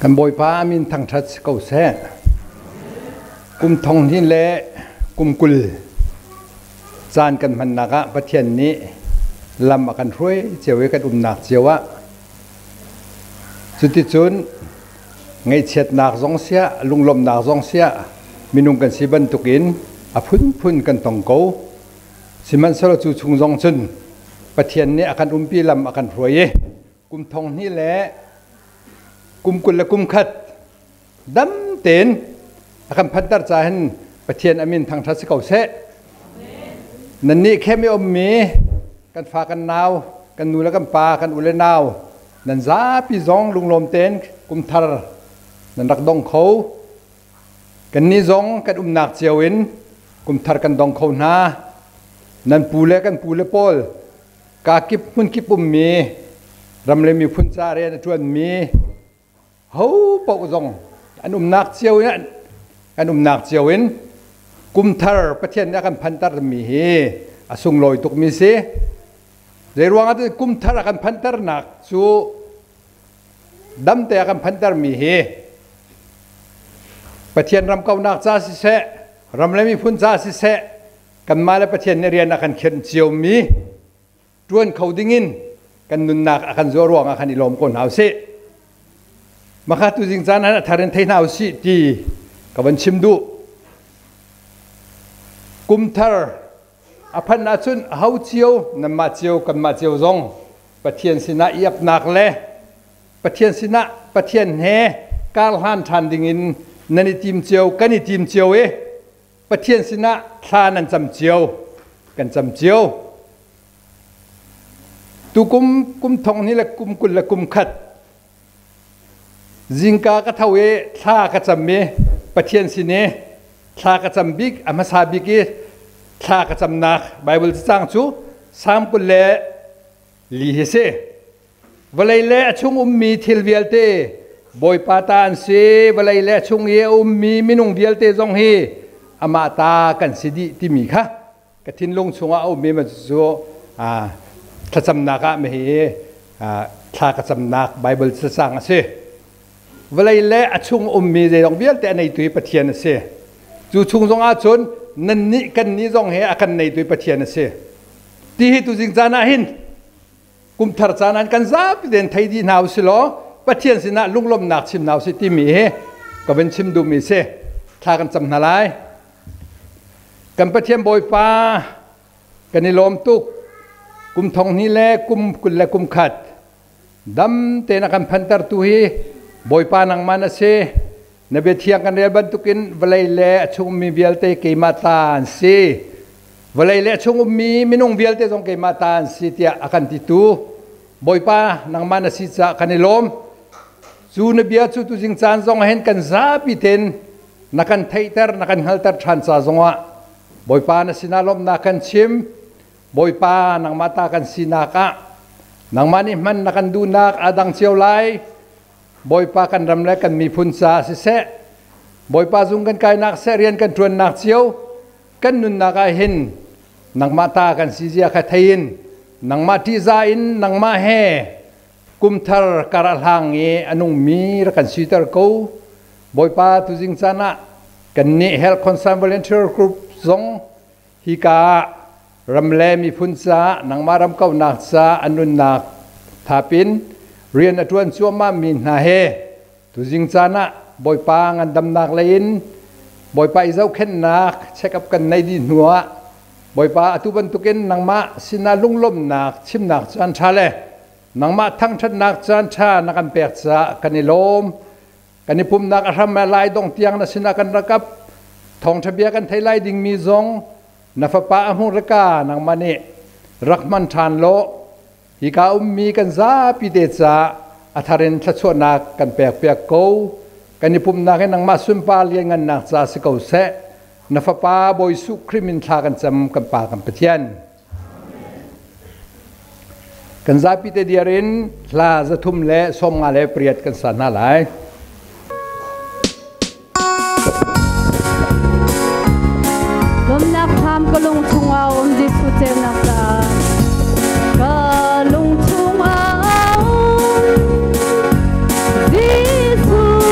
Kan Bawipa a min thangṭhat si ko seh. Kum thong hnih le kum 20 caan kan hmannak ah Pathian nih lam a kan hruai cio i kan umnak cio ah cuticun ngaihchiatnak zong siah lunglawmhnak zong siah minung kan si bantukin a phunphun kan tong ko. Sihmanhsehlaw cu chung zong cun Pathian nih a kan umpi lam a kan hruai i kum thong hnih le kum 21 dam tein a kan phanter ca hin Pathian a min thangṭhat si ko seh. Nannih khem i ummi kan fa kan nau, kan nu le kan pa, kan u le nau, nan zapi zong lunglawm tein kum thar nan rak dong kho. Kannih zong kan umnak cio in kum thar kan dong kho hna. Nan pu le kan pu le pawl kakip hmunkip ummi ram le miphun ca rian a ṭuanmi ho paoh zong an umnak cio in an umnak cio in kumthar Pathian nih a kan phantermi hi a sunglawi tukmi si. Zeiruang ah kumthar a kan phanternak cu damte a kan phantermi hi Pathian ram kaunak ca siseh, ram le miphun ca siseh, kanmah le Pathian nih rian a kan khenh ciomi ṭuan kho dingin kan nunnak a kan zuah ruangah khan i lawm ko hna usih. Maka tuzing caan ah a thar in thei hna usih ti ka van chim duh. Kum thar a phanh ahcun ho cio nanmah cio kanmah cio zong Pathian sinah i apnak le Pathian sinah Pathian he kar hlan ṭhan dingin nan i tim cio kan i tim cio i Pathian sinah thla nan cam cio kan cam cio. Tukum kum thong hnih le kum 21 zingka ka tho i thla ka cam i Pathian sin i thla ka cam bik a hmasa bik i thla ka camnak Bible cacang cu Salm 24 hi si. Vawlei le a chung ummi thil vialte Bawipa ta an si. Vawlei le a chung i a ummi minung vialte zong hi amah ta kan si dih timi kha ka thinlung chungah a ummi cu thlacamnak ah hi thla ka camnak Bible cacang a si. Vawlei le a chung ummi zeizong vialte a neitu hi Pathian a si. Cu chung zong ah cun nannih kannih zong he a kan neitu hi Pathian a si. Ti hi tuzing caan ah hin kumthar caan ah kan zapi tein thei dih hna usih law Pathian sinah lunglawmhnak chim hna usih timi hi ka van chim duhmi si. Thla kan cam hna lai. Kan Pathian Bawipa kan i lawm tuk. Kum thong hnih le kum 21 dam tein a kan phantertu hi Bawipa nangmah na si. Na biathiang kan rel bantukin vawlei le a chungmi vialte keimah ta an si. Vawlei le a chung ummi minung vialte zong keimah ta an si tiah a kan titu Bawipa nangmah na si caah kan i lawm. Cu na bia cu tuzing caan zong ah hin kan zapi ten na kan theihter na kan hngalter ṭhan ca zongah Bawipa na sinah lawmhnak kan chim. Bawipa nangmah ta kan sinak ah nangmah nih hman na kan duhnak aa dang cio lai. Bawipa kan ram le kan miphun caah siseh, Bawipa zung kan kainak seh rian kan ṭuannak cio kan nunnak ah hin nangmah ta kan si zia kha thei in nangmah ṭihzah in nangmah he kumthar kar a hlang i a nungmi rak kan siter ko. Bawipa tuzing caan ah kannih Health Concern Volunteer Group zong hika ah ram le miphun caah nangmah ram kauhnak caah an nunnak thapin rian a ṭuan cuahmah mi hna he tuzing caan ah Bawipa ngandamnak lei in Bawipa i zohkhenhnak check up kan nei dih hnu ah Bawipa atu bantukin nangmah sinah lunglawmhnak chimnak caan ṭha le nangmah thangṭhatnak caan ṭha na kan pek caah kan i lawm. Kan i pumnak a hram ah lai dong tiang na sinah kan rak ap. Thawngṭha bia kan thei lai dingmi zong na fapa a hmuh reka nangmah nih rak hman ṭhan law hika ummi kan zapi te caah a thar in thluachuahnak kan pekpiak ko. Kan i pumhnak hi nangmah sunpar lianngannak ca si ko seh. Na fapa Bawi Jesuh Khrih min thla kan cam kan Pa kan Pathian. Kan zapi te diar in hla 358 kan sa hna lai. Lawmnak thlam ka lung chungah um Jesuh ceunak ca ka lung chungah um Jesuh.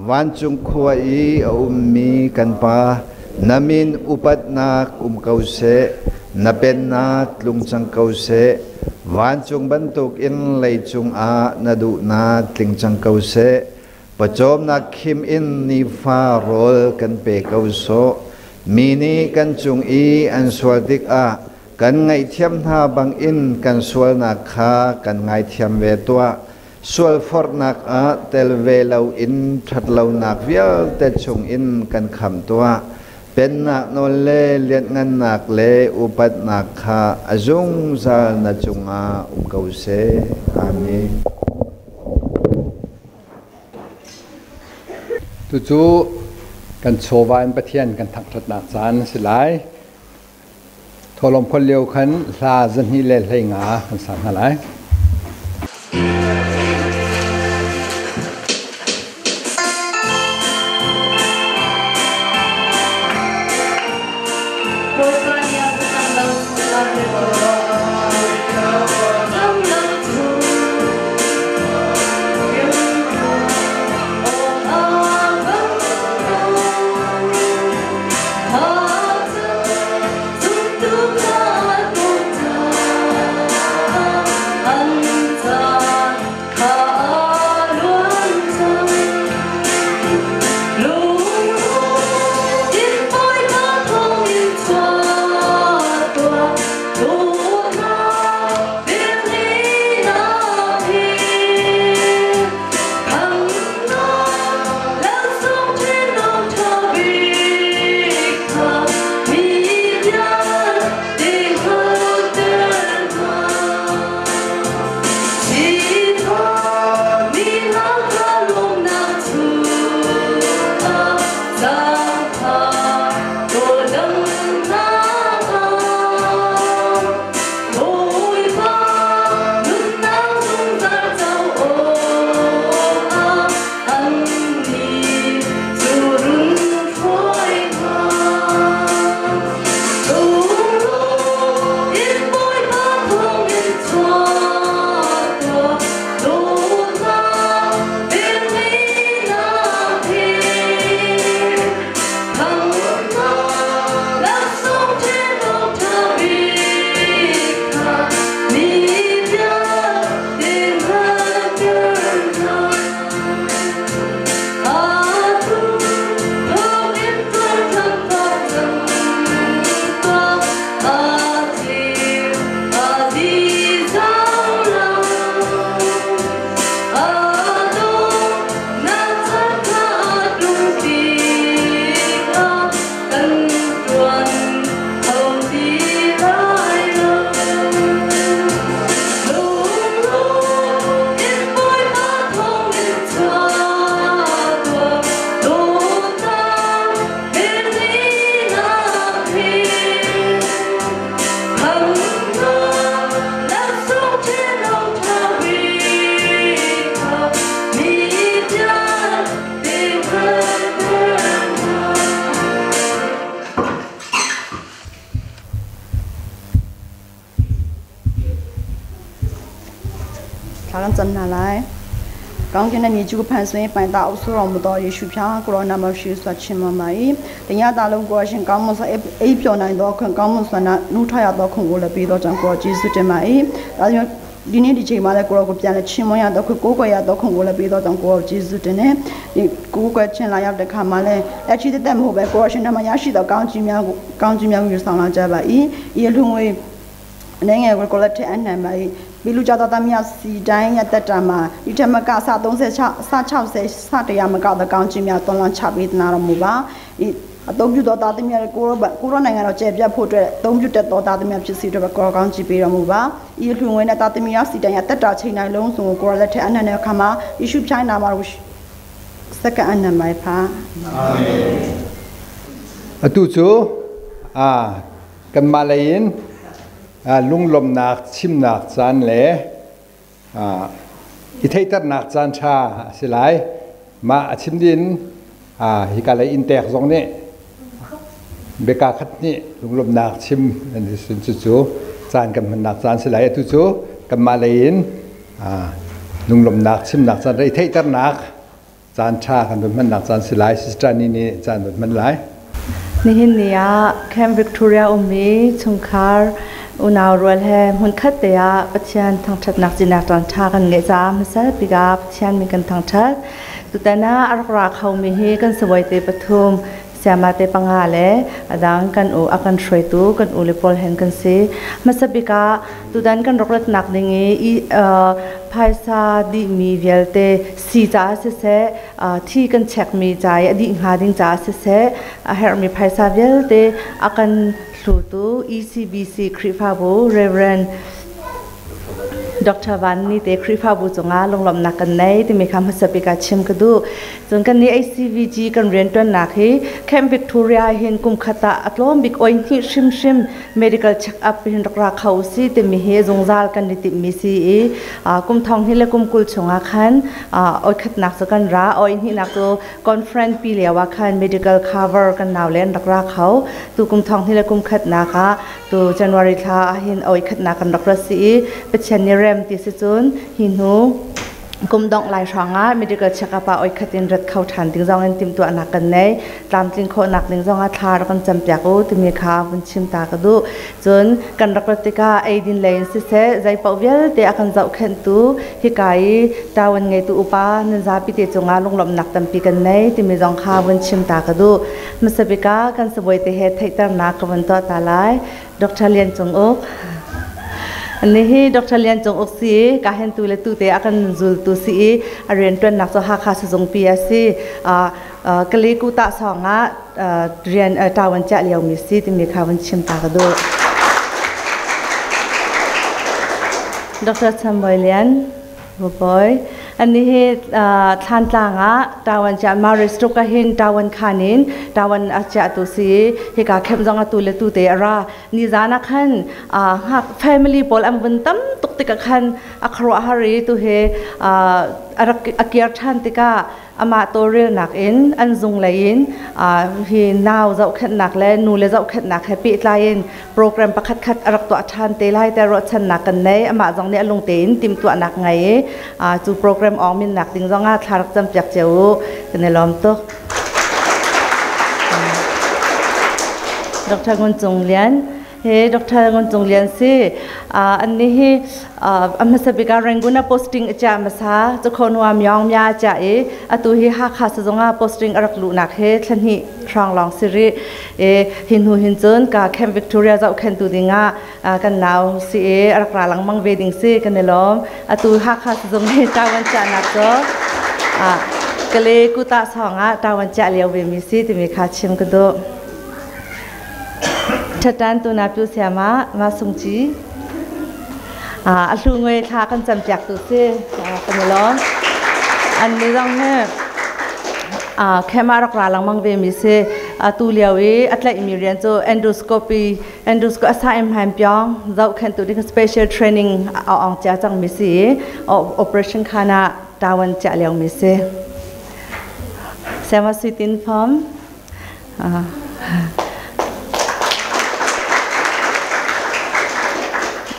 Vancung khua i a ummi kan Pa, na min upatnak um ko seh, na pennak tlung cang ko seh, vancung bantukin leicung ah na duhnak tling cang ko seh. Pawcawmnak khim in nifa rawl kan pe ko sawh. Mi nih kan cung i an sual tikah kan ngaihthiam hna bangin kan sualnak kha kan ngaithiam ve tuah. Sualforhnak ah tel ve loin ṭhatlonak vialte chungin kan khamh tuah. Pennak nawl le lianhngannak le upatnak kha a zungzal na cungah um ko seh. Amen. Tucu kan chawva in Pathian kan thangṭhatnak caan a si lai. Thawhlawm khol lio khan hla 215 kan sa hna lai. Thla kan cam hna lai. ကောင်းကင်နဲ့မြေကြီးကိုဖန်ဆင်းပိုင်တာအုပ်ဆိုးတော်မူသောယေရှုဖျားကိုရိုနာမရှိစွာချီးမွမ်းပါ၏။တရားသားလုံးကိုရှင်ကောင်းမွန်စွာအိပ်ပျော်နိုင်သောခွင့်ကောင်းမွန်စွာနှုတ်ထရသောခွင့်ကိုလည်းပေးသောကြောင့်ကိုရောကျေးဇူးတင်ပါ၏။ဒါကြောင့်ဒီနေ့ဒီချိန်မှာလည်းကိုရောကိုပြန်လဲချီးမွမ်းရသောခွင့်ကိုးကွယ်ရသောခွင့်ကိုလည်းပေးသောကြောင့်ကိုရောကျေးဇူးတင်တယ်။ဒီကိုးကွယ်ခြင်းလာရောက်တဲ့ခါမှာလည်းလက်ချီတဲ့မဟုတ်ပဲကိုရောရှင်နာမရရှိသောကောင်းချီးများကိုကောင်းချီးများကိုယူဆောင်လာကြပါ၏။ဤလူငွေအနေငယ်ကိုလက်ထက်အနှံပါ၏ဘီလူကြတော်တမယစီတိုင်းရတက်တာမှာဒီထမကစ36စ60စတရားမကတော့ကောင်းချီးများသွန်လောင်းချပေးသနာတော်မူပါဤအသုံးပြုသောသားသမီးတွေကိုရောကိုရောနိုင်ငံတော်ကျယ်ပြတ်ဖို့အတွက်အသုံးပြုတတ်သောသားသမီးဖြစ်စီအတွက်ကိုရောကောင်းချီးပေးတော်မူပါဤလှူငွေနဲ့သားသမီးရစီတိုင်းရတက်တာချိန်တိုင်းလုံးစုံကိုရောလက်ထက်အနှံ့တဲ့အခါမှာယေရှုဖြိုင်းနာမှာစက္ကအနံ့ပါဖာအာမင် Atu cu kanmah lei in lunglawmhnak chimnak caan le i theihternak caan ṭha a si lai. Mah a chim ding hika lei inntek zong nih biaka khat nih lunglawmhnak chim an si cucu caan kan hmannak caan si lai. Atu cu kanmah lei in lunglawmhnak chimnak caan le i theihternak Caan ṭha kan vun hmannak caan si lai. Sister Ni nih caan vun hman lai. Nihin ni ah Camp Victoria ummi chungkhar unau rual he hmunkhat te ah Pathian thangṭhatnak cinak caan ṭha kan ngeih caah hmasa bik ah Pathian min kan thangṭhat. Tutan ah a rak ra khomi hi kan sabawi pathum Siama te panga le adang kan u a kan hruaitu kan u le pawl hen kan si. Hmasa bik ah tutan kan rak ratnak ding i phaisa dihmi vialte si caah siseh, thi kan chekmi ca i a dih hnga ding caah siseh, a herhmi phaisa vialte a kan hlutu ECBC Khrihfabu Reverend Dr. Van Ni te Khrihfabu cungah lunglawmhnak kan nei timi kha hmasa bik ah chim ka duh. Cun kan nih ACVG kan rianṭuannak hi Camp Victoria hin kum khat ah a tlawm bik oi hnih hrimhrim medical check up hin rak ra kho si timi hi zungzal kan i timhmi si i kum thong hi le kum 20 chungah khan oi khatnak cu kan ra, oi hnihnak cu conference pi lio ah khan medical cover kan nau le an rak ra kho. Tu kum thong hi le kum khatnak ah tu January thla ah hin oi khatnak kan rak ra si i Pathian nih rem ti si cun hi hnu kum dongh lai hrangah medical check-up ah oi khat in rat kho ṭhan ding zong in timhtuahnak kan nei. Tlamtling khawhnak ding zong ah thla rak kan campiak u timi kha vun chim ta ka duh. Cun kan rak rat tikah eidin lei in siseh zei paoh vialte a kan zohkhenhtu hika i ṭawan ngeitu upa nan zapi te cungah lunglawmhnak tampi kan nei timi zong kha vun chim ta ka duh. Hmasa bik ah kan sabawi te he theihternak ka vun tuah ta lai. Dr. Lian Cung Uk. Nihi Dr. Lian Cung Uk si ka hen tu le tu te a kan zultu si i a rianṭuannak cu Hakha Sizungpi a si. Kale ku ta song ah rian ṭawan chiah liomi si timi kha vun chim ta ka duh. Dr. Chan Bawi Lian. Bawi. Ani hi Thlantlang ah tawan chia Maris tuk hin tawan khan in tawan a chia tu si hika khem zong atu le tu te ara ni zana khan hak family pawl am vun tam tuk tika khan a kharo hari tu he a kiar than tika amah tawlrelnak in an zung lei in hi nau zohkhenhnak le nu le zohkhenhnak he pehtlai in program pakhat khat a rak tuah ṭhan te lai te ruahchannak kan nei. Amah zong nih a lung tein timhtuahnak ngei i cu program awng minnak ding zong ah thla rak campiak cio u. Kan i lawm tuk. Dr. Ngun Cung Lian. He Dr. Ngun Cung Lian si. An ni hi a hmasa bik ah Rangoon ah posting a chia hmasa. Cakhon wa Myong Mya a chia i atu hi Hakha sizung ah posting a rak luhnak he thla hnih hrawng lawng si rih. E hi hnu hin cun ka Camp Victoria zohkhentu ding ah kan nau si i a rak ra lengmang ve ding si kan i lawm. Atu Hakha sizung hi tawan chiahnak cu Kale Kuta sawng ah tawan chiah lio ve mi si timi kha chim ka duh. Ṭhatan tu na pyu siam ah ma sung ci a hlu ngoi thla kan cam piak tu si kan i lawm. An ni zong hi khema rak ra lengmang ve mi si. Atu lio i a tlaih mi rian cu endoscopy endoscopy asa im haim pyong zohkhen tu ding special training a ong cia cang mi si operation khana tawan chia lio mi si. Sema Suitin Phom.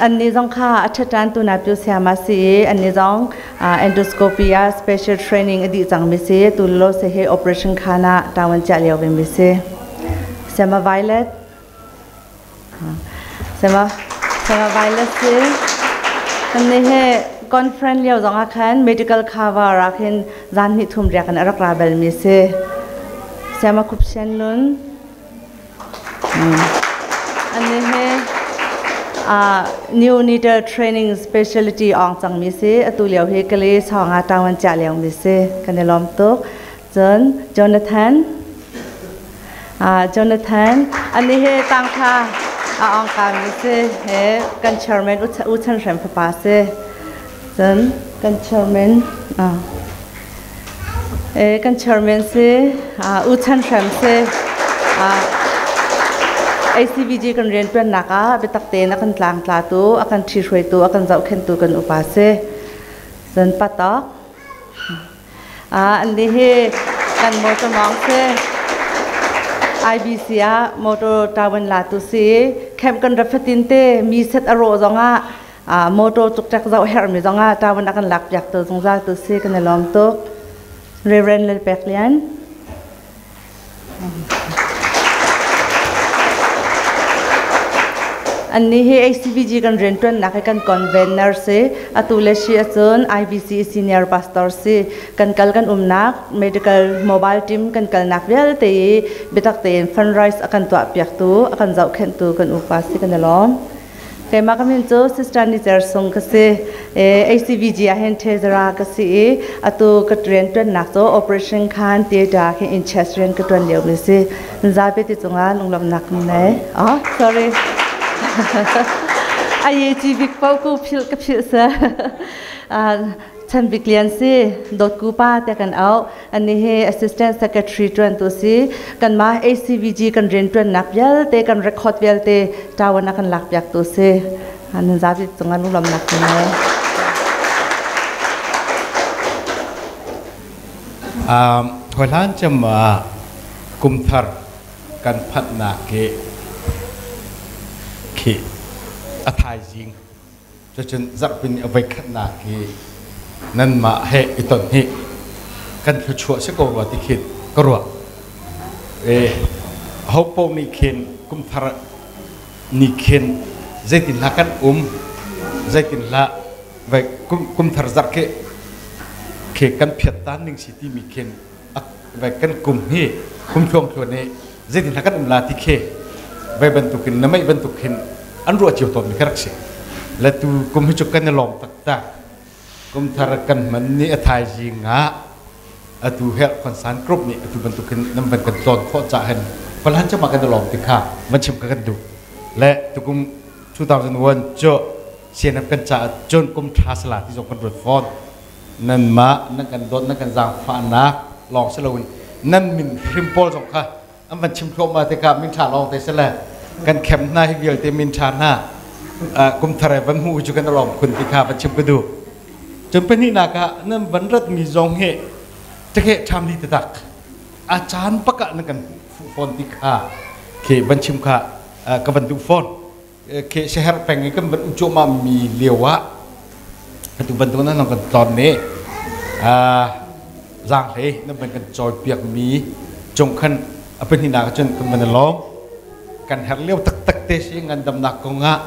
Annih zong kha a ṭhaṭan tu na pyu siam a si i annih zong endoscopy ah special training a dih cangmi si. Tu lo se hi operation khan ah ṭawan chiah lio vemi si. Siama Violet. Sema Sema Violet si. Annih hi conference lio zong ah khan medical cover ah khin zan hnih thum riak in a rak ra balmi si. Siama Khup Sian Lun. Annih hi neonatal training specialty ong cangmi si. Atu lio hi Kale sawng ah ṭawan chiah liomi si. Kan i lawm tuk. Cun Jonathan. Jonathan, ani hi tangtha a ong kami si. He kan chairman U Chan Hrem fapa si. Cun kan chairman kan chairman si U Chan Hrem si. ACBG kan rianṭuannak ah biatak tein a kan tlangtlatu, a kan ṭhihruaitu, a kan zohkhenhtu kan upa si. Cun patok. An nih hi kan motor mawng si. IBC ah motor ṭawan latu si. Camp kan rat fatin te mi set a rawh zongah motor cukcek zoh herhmi zongah ṭawan a kan lak piak tu zungzal tu si kan i lawm tuk. Reverend Lalpek Lian. Anni hi HCBG kan rianṭuannak hi kan convener si. Atu le si ahcun IBC senior pastor si. Kan kal kan umnak medical mobile team kan kalnak vialte i biatak tein fundraise a kan tuahpiaktu, a kan zohkhenhtu kan upa si kan i lawm. Keimah ka min cu Sister Ni Cer Sung ka si. HCVG ah hin treasurer ka si i atu ka rian ṭuannak cu operation khan theater khin in chest rian ka ṭuan lio mi si. Zapi ti cungah lunglawmhnak kan nei. Oh, sorry. Aye ci bik pau ku philh ka philh sa. Chan Bik Lian si, Dawtku pa te kan auh. Ani hi Assistant Secretary ṭuantu si. Kanmah ACVG kan rianṭuannak vialte, kan record vialte ṭawan a kan lakpiaktu si. Nan zapi cungah lunglawmhnak kan ngei. Hoi cem ah kumthar kan phanhnak hi khi a thaizing Cucun zarhpini a voikhatnak hi nanmah he i ton hi kan thluachuah si ko rua ti khin ka ruah. Ho paoh nih khin kumthar ni khin zeitin hlah kan um, zeitin hlah vai kumthar zarh khi khi kan phiat tan ning si timi khin vai kan kum hi kum thluangthluan hi zeitin hla kan um la ti khi vai bantukin na meih bantuk hin an ruah cio tawn mi kha rak si le tu kum hi cu kan i lawm taktak. Kum thar kan hman ni a thaizing ah atu Health Concern Group nih atu bantukin nan van kan tlawn khawh ca hin palan cama kan i lawm ti kha van chim ka kan duh. Le tukum 2001 cu CNF kan caah cun kum tha sala ti zong kan ruat fawn. Nanmah nan kan dawt, nan kan zaangfahnak lawng si loin nan min hrim pawl zong kha an van chim thluahmah tikah min ṭha lawng te si le kan khem hna hi vialte min ṭha hna kum thar van hmuh cu kan lawm khun ti kha van chim ka duh. Cun pahnihnak ah nan van rat mi zong hi ṭakhe ṭham li tatak a caan pakah nan kan fuh fawn ti kha khi van chim kha ka van duh fawn. Khi siaherh peng i kan van um cuahmah mi lio ah atu bantuk nan kan tlawn ne zaanghlei nan van kan cawipiak mi cung khan a pahnihnak cun kan van i lawm. Kan herh lio taktak te si ngandamnak kong ah.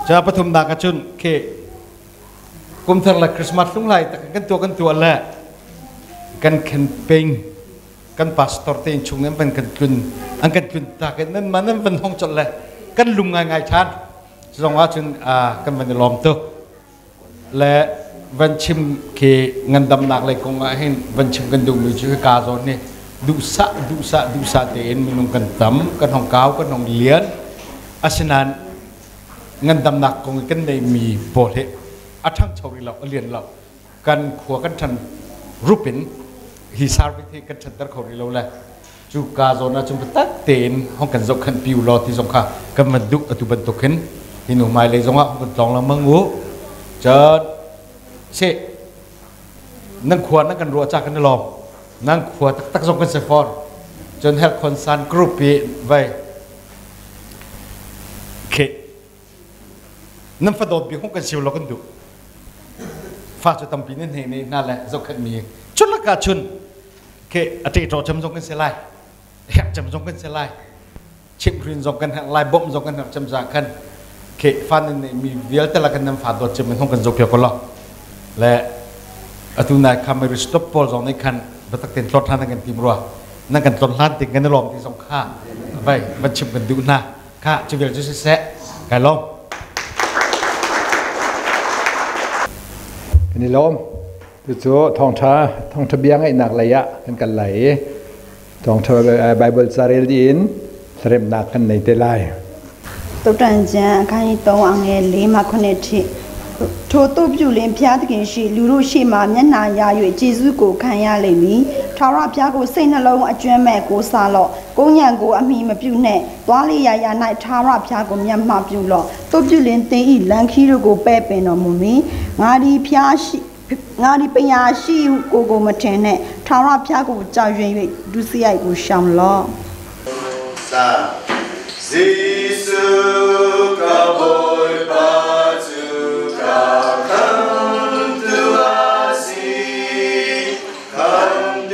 Ca pathumnak ah cun khi kumthar le Christmas hlunglai tak kan tuah le kan campaign kan pastor te in chung nan van kan tlun an kan tlun tak in nan man nan van hong chol le kan lung ngai ngai than zong ah cun kan van i lawm tuk. Le van chim khi ngandamnak lei kong ah hin van chim kan duh mi cu ka zawn ni duhsah duhsah duhsah tein minung kan tam, kan hong kau, kan hong lian. Asinain ngandamnak kong kan nei mi pawl hi a ṭhangcho rih lo, a lian lo. Kan khua kan ṭhan rupin hi service hi kan ṭhanter kho rih lo le cu ka zawn ah cun biatak tein hong kan zohkhenh pi u law ti zong kha kan van duh. Atu bantuk hin hi nu hmailei zong ah hong kan tlawng lengmang u. Cun si nan khua nan kan ruah ca kan i lawm, nan khua taktak zong kan si fawn. Cun Health Concern Group i vai khi nan fadawt bik hong kan siu lo kan duh. Fa cu tampi nan hne ne hna le zohkhenh mi chun laka chun ke a ṭe cem zong kan si lai, hek cem zong kan si lai, chimhrin zong kan herh lai, bawmh zong kan herh cem za khan ke fa nan nei mi vialte la kan nan fa dawt cem in hong kan zo pia ko lo. Le atu nai kha mai stop pawl zong nei khan batak ten tlot hlan kan tim rua nan kan tlon hlan ting kan lom ti zong kha vai van chim kan duh hna kha. Cu vial cu siseh, kai lawm. Kan i lawm. Cucu thawngṭha thawngṭha bia ngaihnak lei ah kan kal lai i thawngṭha Bible ca rel dih in hlaremnak kan nei te lai. တုတ်တန်ကျမ်းအခန်းကြီး3အငယ်4မှ9ထိထိုတို့ပြုလင်ဖျားသခင်ရှိလူတို့ရှေ့မှမျက်နှာရ၍ကျေးဇူးကိုခံရလိမ့်မည်။ထာဝရဘုရားကိုစိတ်နှလုံးအကျွမ်းမဲ့ကိုစားလော့။ကိုညံကိုအမိမပြုနှင့်သွားလေရာရာ၌ထာဝရဘုရားကိုမျက်မှောက်ပြုလော့။တို့ပြုလင်သင်၏လန်ခီတို့ကိုပဲ့ပင်တော်မူမည်။ငါဒီဖျားရှိငါဒီပညာရှိကိုကိုမထင်နဲ့ထာဝရဘုရားကိုကြောက်ရွံ့၍ဒုစရိုက်ကိုရှောင်လော့။ စာ Jesu ka Bawipa cu ka khamtu a si. Khamtu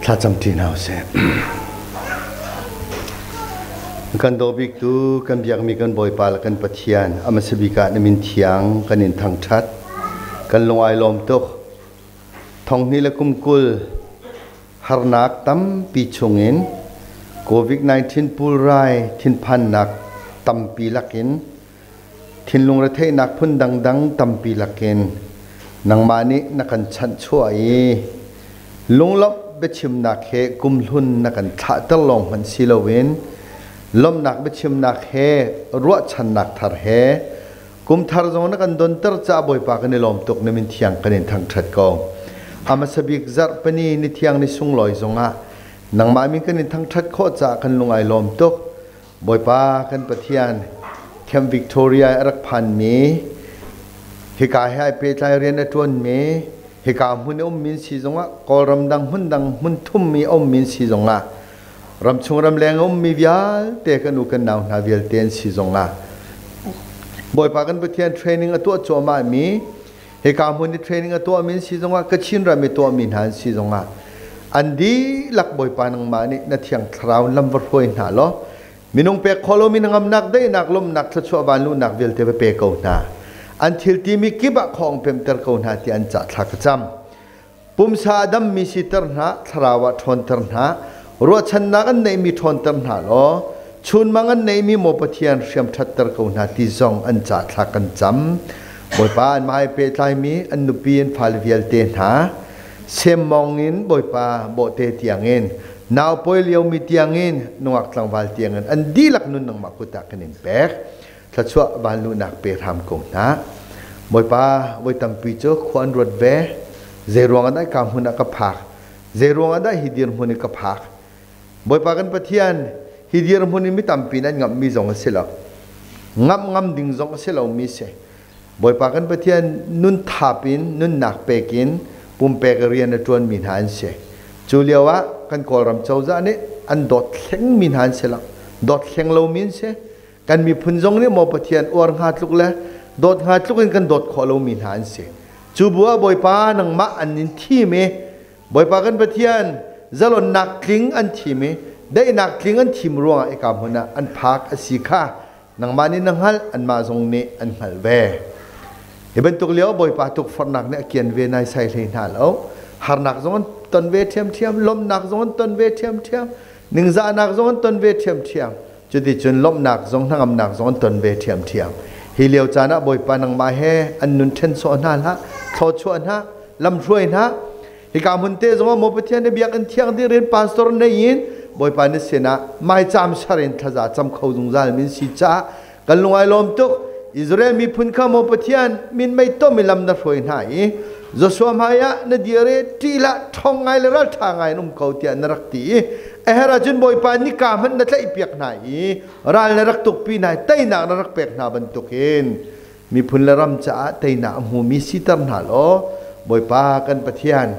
Thlacam ṭi hna usih. Kan daw biktu kan biakmi kan Bawipa le kan Pathian a hmasa bik ah na min thiang kan in thangṭhat. Kan lung ai lawm tuk. Thonghnih le kum 20 harnak tampi chungin COVID-19 pulrai thinphannak tampi lakin thinlung retheihnak phun dangdang tampi lakin nangmah nih na kan chanhchuah i lunglawmh biachimnak he kumhlun na kan thlahter lawng hmanh si loin lawmhnak biachimnak he ruahchannak thar he kumthar zong na kan donter caah Bawipa kan i lawm tuk. Na min thiang kan in thangṭhat ko. A hmasa bik zarhpini ni thiang ni sunglawi zongah nangmah min kan in thangṭhat khawh caah kan lung ai lawm tuk. Bawipa kan Pathian, Camp Victoria i a rak phanmi, hika he ai pehtlai rian a ṭuanmi, hika hmun i ummi si zongah, Kawlram dang hmun dang hmun thummi a ummi si zongah, ramchung ramleng a ummi vialte kan u kan nau hna vialte an si zongah, Bawipa kan Pathian, training a tuah cuahmahmi, hika hmun i training a tuahmi an si zongah, Kachin ram i tuahmi hna an si zongah, an dihlak Bawipa nangmah nih na Thiang Thlarau lam va hruai hna law minung pek kho lomi na ngamnak, daihnak, lawmhnak, thluachuah, vanluhnak vialte va pe ko hna. An thil timi kip ah khawng pemter ko hna ti an cah thla ka cam. Pumsa a dammi siter hna, thlarau ah ṭhawnter hna, ruahchannak an neihmi ṭhawnter hna law chunmang an neihmi maw Pathian hriam ṭhatter ko hna ti zong an cah thla kan cam. Bawipa, an mah he pehtlaimi an nupi an fale vialte hna semmawng in Bawipa bawhte tiangin, nau pawi liomi tiangin, nungak tlangval tiangin an dihlak nun nangmah kut ah kan in pek. Thluachuah vanluhnak pe hram ko hna. Bawipa, voi tampi cu khua an ruat ve. Zei ruang ah dah ka hmun ah ka phak? Zei ruang ah dah hi dirhmun i ka phak? Bawipa kan Pathian, hi dirhmun in mi tampi nan ngamhmi zong a si lo. Ngamh ngam ding zong a si lomi si. Bawipa kan Pathian, nun thap in, nunnak pek in pumpek rian a ṭuanmi hna an si. Cu lio ah kan Kawlram cozah nih an dawt hlengmi hna an si lo. Dawt hleng lomi an si. Kan miphun zong nih maw Pathian uar hnga tluk le dawt hnga tluk in kan dawt khawh lomi hna an si. Cu bu ah Bawipa, nangmah an in thim i Bawipa kan Pathian, zalonnak tling an thim i daihnak tling an thim ruangah ika hmun ah an phak a si kha nangmah nih na hngalh, anmah zong nih an hngalh ve. Hi bantuk lio Bawipa tukforhnak nih a kian ve naisai hlei hna lo. Harnak zong an ton ve ṭhiamṭhiam, lawmhnak zong an ton ve ṭhiamṭhiam, ningzahnak zong an ton ve ṭhiamṭhiam. Cuticun lawmhnak zong hnangamnak zong an ton ve ṭhiamṭhiam. Hi lio caan ah Bawipa, nangmah he an nun ṭhen sawh hna hlah, thlawchuah hna, lamhruai hna. Hika hmun te zongah maw Pathian na biakinn thiang ding rian pastor nei in Bawipa na sinah maicaam sar in thlaza cam kho zungzal min si caah kan lung ai lawm tuk. Israel miphun kha maw Pathian, min mei tom i lam na hruai hna i Joshua hmai ah na dir i ṭih hlah, ṭhawng ngai le ralṭha ngai in um ko tiah na rak ti i a herh ahcun Bawipa nika hmanh na tlaihpiak hna i ral na rak tukpi hna i teinak na rak pek hna bantukin miphun le ram caah teinak a hmumi siter hna law Bawipa kan Pathian,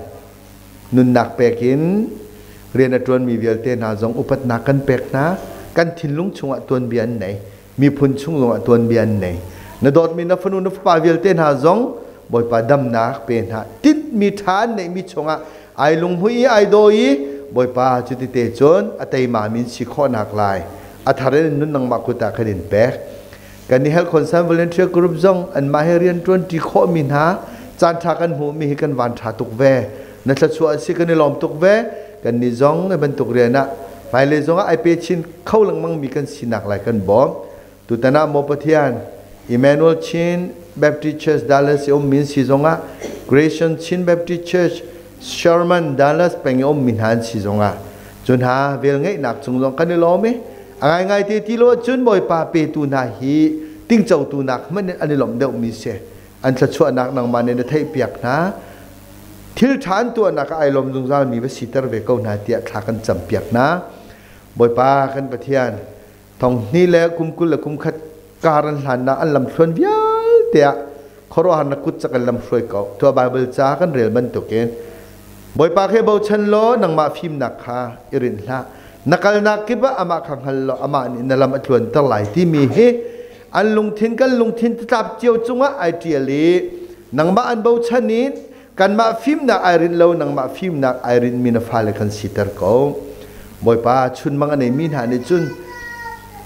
nunnak pek in rian a ṭuanmi vialte hna zong upatnak kan pek hna. Kan thinlung chungah tuanbia an nei, miphun chung zongah tuanbia an nei. Na dawtmi na fanu na fapa vialte hna zong Bawipa damnak pe hna. Tinhmi ṭha an neihmi chungah ai lunghmui i ai daw i Bawipa, cuti cun a teima min si khawhnak lai a thar in nun nangmah kut ah kan in pek. Kan i Health Concern Volunteer Group zong anmah he rian ṭuanṭi khawhmi hna caan ṭha kan hmuhmi hi kan van ṭha tuk ve. Na thluachuah a si, kan i lawm tuk ve. Kan nih zong hi bantuk rian ah hmailei zong ah ai pe chin kho lengmangmi kan sinak lai kan bawm. Tutan ah maw Pathian, Emmanuel Chin Baptist Church Dallas i ummi si zongah, Grayson Chin Baptist Church Sherman Dallas peng i ummi hna an si zongah, cu hna velngeihnak cung zong kan i lawm i a ngaingai te ti lo ahcun Bawipa petu hna hi tingcotu nak hmanh in an i lawmh deuhmi si. An thluachuahnak nangmah nih na theihpiak hna. Thil ṭha an tuahnak ah ai lawm zungzalmi va siter ve ko hna tiah thla kan campiak hna. Bawipa kan Pathian, thong hnih le kum 20 le kum khat kar an hlannak an lamthluan vialte ah khuaruahhar na kut cak in lamhruai ko. Tuah Baibal ca kan rel bantukin Bawipa khe bochan law nangmah fimnak kha i rinh hlah. Na kalnak kip ah amah kha hngal law amah nih na lam a tluanter lai timi hi an lungthin kan lungthin tlap cio cungah ai ṭial i nangmah an bochan in Kanmah fimnak ai rinh lo, nangmah fimnak ai rinhmi na fale kan siter ko. Bawipa, chunmang a neimi hna nih cun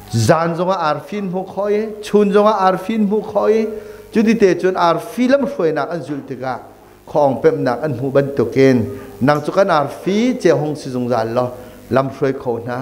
zan zongah arfi an hmuh khawh i chun zongah arfi an hmuh khawh i cuti te cun arfi lamhruainak an zulh tikah khawng pemhnak an hmuh bantukin nang cu kan arfi ce hung si zungzal law lamhruai kho hna.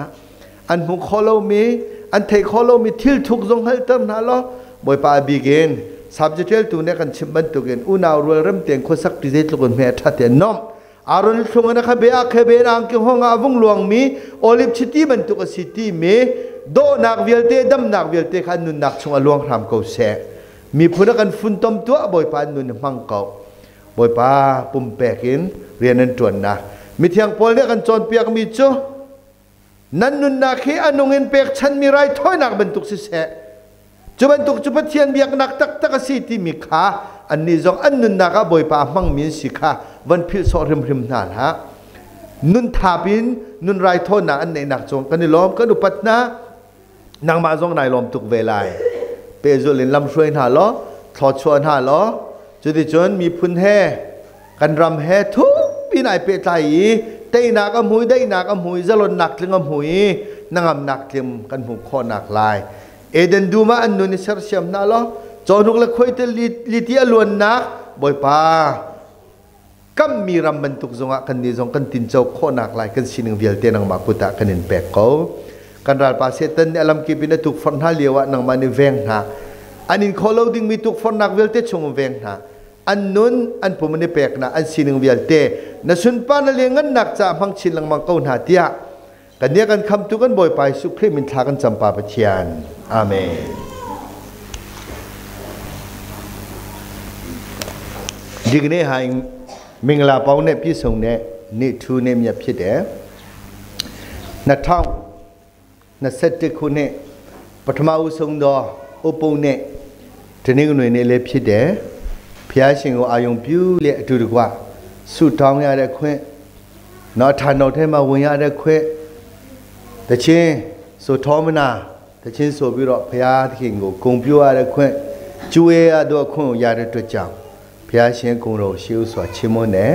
An hmuh khawh lomi, an theih khawh lomi thil thuk zong hngalhter hna law Bawipa a bik in subject nih kan chimh bantukin unau rual rem tein khuasak ti zeitluk in hme a ṭhat i a nuamh. Aaron thlung in a khabe ah khabe in angki hngawng ah a vung luangmi oliv chiti bantuk a si timi dawhnak vialte, damnak vialte kha an nunnak chung a luang hram ko seh. Miphun a kan funtom tuah, Bawipa an nun hmang ko. Bawipa pumpek in rian an ṭuannak. Mithiang Paul nih a kan cawnpiakmi cu nan nunnak hi a nung in pekchanmi raithawinak bantuk siseh, cu bantuk cu Pathian biaknak taktak a si timi kha annih zong an nunnak ah Bawipa a hmangmi an si kha van philh sawh hrimhrim hna hlah. Nun thap in nun raithawinak an neihnak cung kan i lawm, kan upat hna. Nangmah zong nai lawm tuk ve lai. Pehzulh in lamhruai hna law, thluachuah hna law, cuticun miphun he kan ram he thukpi in ai pehtlai i teinak a hmu i daihnak a hmu i zalonnak tling a hmu i hnangamnak tling kan hmuh khawhnak lai. Eden dum ah an nun i sersiam hna law, cawhnuk le khuaite liti a luannak Bawipa kammi ram bantuk zongah kannih zong kan tinco khawhnak lai kan sining vialte nangmah kut ah kan in pek ko. Kan ralpa Satan nih a lamkip in a tukforh hna lio ah nangmah nih veng hna. An in khawh lo dingmi tukforhnak vialte chung veng hna. An nun, an pum an i peknak, an sining vialte na sunparnak le ngannak caah hmang chin lengmang ko hna tiah kan nih kan khamtu kan Bawipa Jesuh Khrih min thla kan cam pa Pathian. Amen. ဒီကနေ့ဟာမင်္ဂလာပေါင်းနဲ့ပြည့်စုံတဲ့နေ့ထူးနေ့မြတ်ဖြစ်တယ်2021ခုနှစ်ပထမဦးဆုံးသောဥပုပ်နဲ့တနင်္ဂနွေနေ့လည်းဖြစ်တယ်ဖျားရှင်ကိုအာယုံပြုလက်အတူတကွဆုတောင်းရတဲ့ခွင့်နော်ဌာနထဲမှာဝင်ရတဲ့ခွင့်တခြင်းဆိုထောမနာတခြင်းဆိုပြီးတော့ဘုရားသခင်ကိုဂုဏ်ပြုရတဲ့ခွင့်ကျွေးရတဲ့ခွင့်ကိုရတဲ့အတွက်ကြောင့်ဘုရားရှင်ဂုဏ်တော်ရှိဥစွာချီးမွမ်းတယ်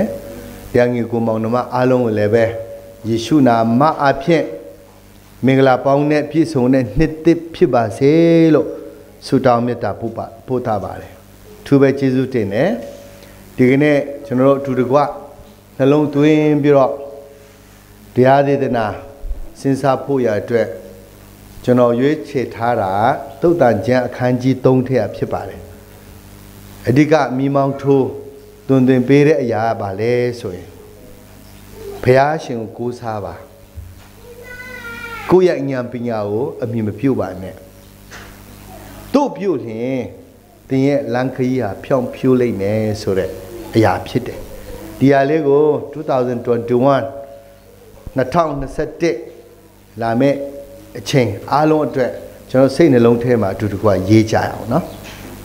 တရားငယ်ကိုမောင်နှမအားလုံးကိုလည်းပဲယေရှုနာမအဖျက်မင်္ဂလာပေါင်းနဲ့ပြည့်စုံတဲ့နှစ်သစ်ဖြစ်ပါစေလို့ဆုတောင်းမေတ္တာပို့ပါပို့တာပါတယ်ထူပဲကျေးဇူးတင်တယ်ဒီကနေ့ကျွန်တော်တို့အတူတကွနှလုံးသွင်းပြီးတော့တရားဒေသနာစဉ်းစားဖို့ရအတွက်ကျွန်တော်ရွေးချယ်ထားတာသုတ်တန်ကျမ်းအခန်းကြီး3ထက်ဖြစ်ပါတယ်အဓိကမိမောင်းထိုးတွင်တွင်ပေးတဲ့အရာကဘာလဲဆိုရင်ဘုရားရှင်ကိုကိုးစားပါကိုယ့်ရဲ့ဉာဏ်ပညာကိုအမြင်မပြုတ်ပါနဲ့တို့ပြုတ်လျင်တင်ရဲ့လန်ခရီးဟာဖြောင်းဖြိုးလိမ့်မယ်ဆိုတဲ့အရာဖြစ်တယ်ဒီဟာလေးကို2021 2021လာမယ့်အချိန်အားလုံးအတွက်ကျွန်တော်စိတ်နှလုံးထဲမှာအတူတကွရေးကြအောင်နော်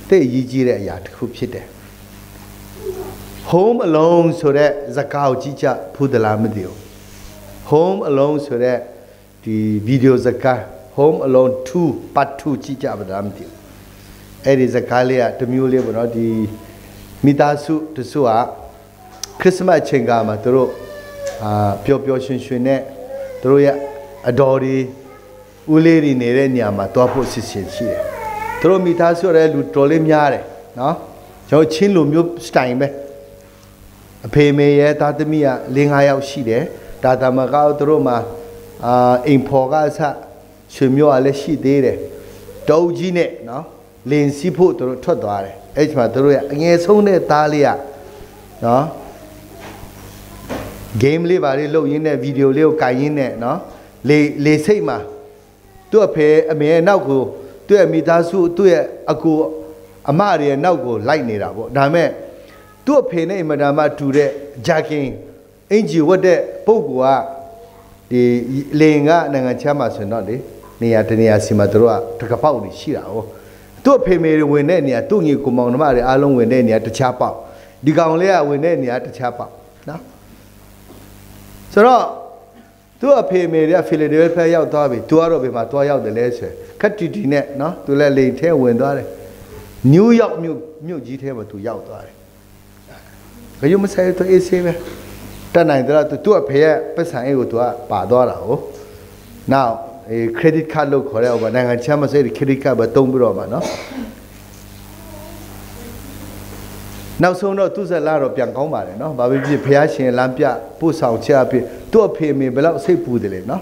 တိတ်အရေးကြီးတဲ့အရာတစ်ခုဖြစ်တယ် Home Alone ဆိုတဲ့ဇာတ်ကားကိုကြည့်ကြဖူးသလားမသိဘူး Home Alone ဆိုတဲ့ဒီဗီဒီယိုဇာတ်ကား Home Alone 2 Part 2ကြည့်ကြပါလားမသိဘူးအဲ့ဒီဇာတ်ကားလေးကတမျိုးလေးပေါ့နော်ဒီမိသားစုတစုကခရစ်စမတ်အချိန်ကမှသူတို့အာပျော်ပျော်ရွှင်ရွှင်နဲ့သူတို့ရဲ့အတော်တွေဦးလေးတွေနေတဲ့နေရာမှာတွားဖို့စီစဉ်ရှိတယ်သူတို့မိသားစုရဲ့လူတော်လေးများတယ်နော်ကျွန်တော်ချင်းလူမျိုးစတိုင်ပဲအဖေမေရဲ့သားသမီးက၄၅ယောက်ရှိတယ်ဒါတမကောသူတို့မှာအာအိမ်ဖော်ကအစရွှေမျိုးကလည်းရှိသေးတယ်တုံးကြီးနဲ့နော်လင်စီးဖို့သူတို့ထွက်သွားတယ်အဲ့ဒီမှာသူတို့ရဲ့အငယ်ဆုံးတဲ့သားလေးကနော် game လေးပါလေးလုပ်ရင်းနဲ့ဗီဒီယိုလေးကိုကင်ရင်းနဲ့နော်လေလေစိတ်မှာသူ့အဖေအမေရဲ့နောက်ကိုသူ့ရဲ့မိသားစုသူ့ရဲ့အကူအမတွေရဲ့နောက်ကိုလိုက်နေတာပေါ့ဒါမဲ့သူ့အဖေနဲ့အင်မတန်မှတူတဲ့ဂျာကင်အင်ဂျီဝတ်တဲ့ပုဂ္ဂိုလ်ကဒီလင်ကနိုင်ငံချမ်းမှာဆိုတော့လေနေရာတနေရာစီမှာတို့ကတကပေါက်တွေရှိတာ哦သူ့အဖေမေတွေဝင်တဲ့နေရာသူ့ညီကိုမောင်နှမတွေအားလုံးဝင်တဲ့နေရာတခြားပေါက်ဒီကောင်လေးကဝင်တဲ့နေရာတခြားပေါက်နော်ဆိုတော့သူ့အဖေမေတွေကဖီလာဒဲလ်ဖီးယားရောက်သွားပြီသူကတော့ဘယ်မှာသွားရောက်တယ်လဲဆိုခက်တီတီနဲ့နော်သူလည်းလိန်ထဲဝင်သွားတယ်နယူးယောက်မြို့မြို့ကြီးထဲမှာသူရောက်သွားတယ် ခရုမဆိုင်တော့အေးဆေးပဲတတ်နိုင်တော့သူသူ့အဖေရဲ့ပတ်စံအိတ်ကိုသူကပါသွားတာဟုတ်နောက်အေး credit card လို့ခေါ်တဲ့ဟိုနိုင်ငံချမ်းမစိတ် credit card ပဲတုံးပြီးတော့မှာနော်နောက်ဆုံးတော့သူ့ဇက်လာတော့ပြန်ကောင်းပါတယ်နော်ဘာဖြစ်ဖြစ်ဖះရှင်လမ်းပြပို့ဆောင်ချက်အဖြစ်သူ့အဖေမေဘယ်လောက်စိတ်ပူတယ်လဲနော်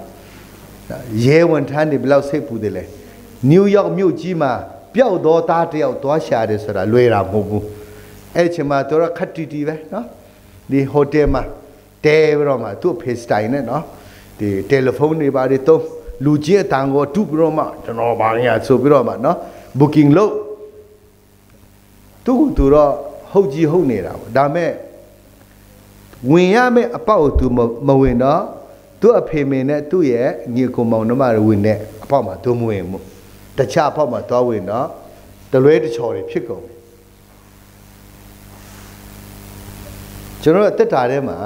ရဲဝန်ထမ်းတွေဘယ်လောက်စိတ်ပူတယ်လဲနယူးယောက်မြို့ကြီးမှာပျောက်သောသားတယောက်သွားရှာတယ်ဆိုတာလွယ်တာမဟုတ်ဘူးအဲ့ချိန်မှာတို့ခတ်တီတီပဲနော်ဒီဟိုတယ်မှာတဲပြီးတော့မှသူ့ဖေစတိုင်နဲ့နော်ဒီတယ်လီဖုန်းတွေပါတယ်တုံးလူကြီးအတန်ကိုတုပြီးတော့မှကျွန်တော်ဘာညာဆိုပြီးတော့မှနော် booking လုပ်သူ့ကိုသူတော့ဟုတ်ကြီးဟုတ်နေတာပေါ့ဒါမဲ့ဝင်ရမယ့်အပေါက်သူမဝင်တော့သူ့အဖေမင်းနဲ့သူ့ရဲ့ညီကောင်မောင်နှမတွေဝင်တဲ့အပေါက်မှာသူမဝင်ဘူးတခြားအပေါက်မှာသွားဝင်တော့တလွဲတချော်တွေဖြစ်ကုန်ကျွန်တော်တို့တက်တာထဲမှာ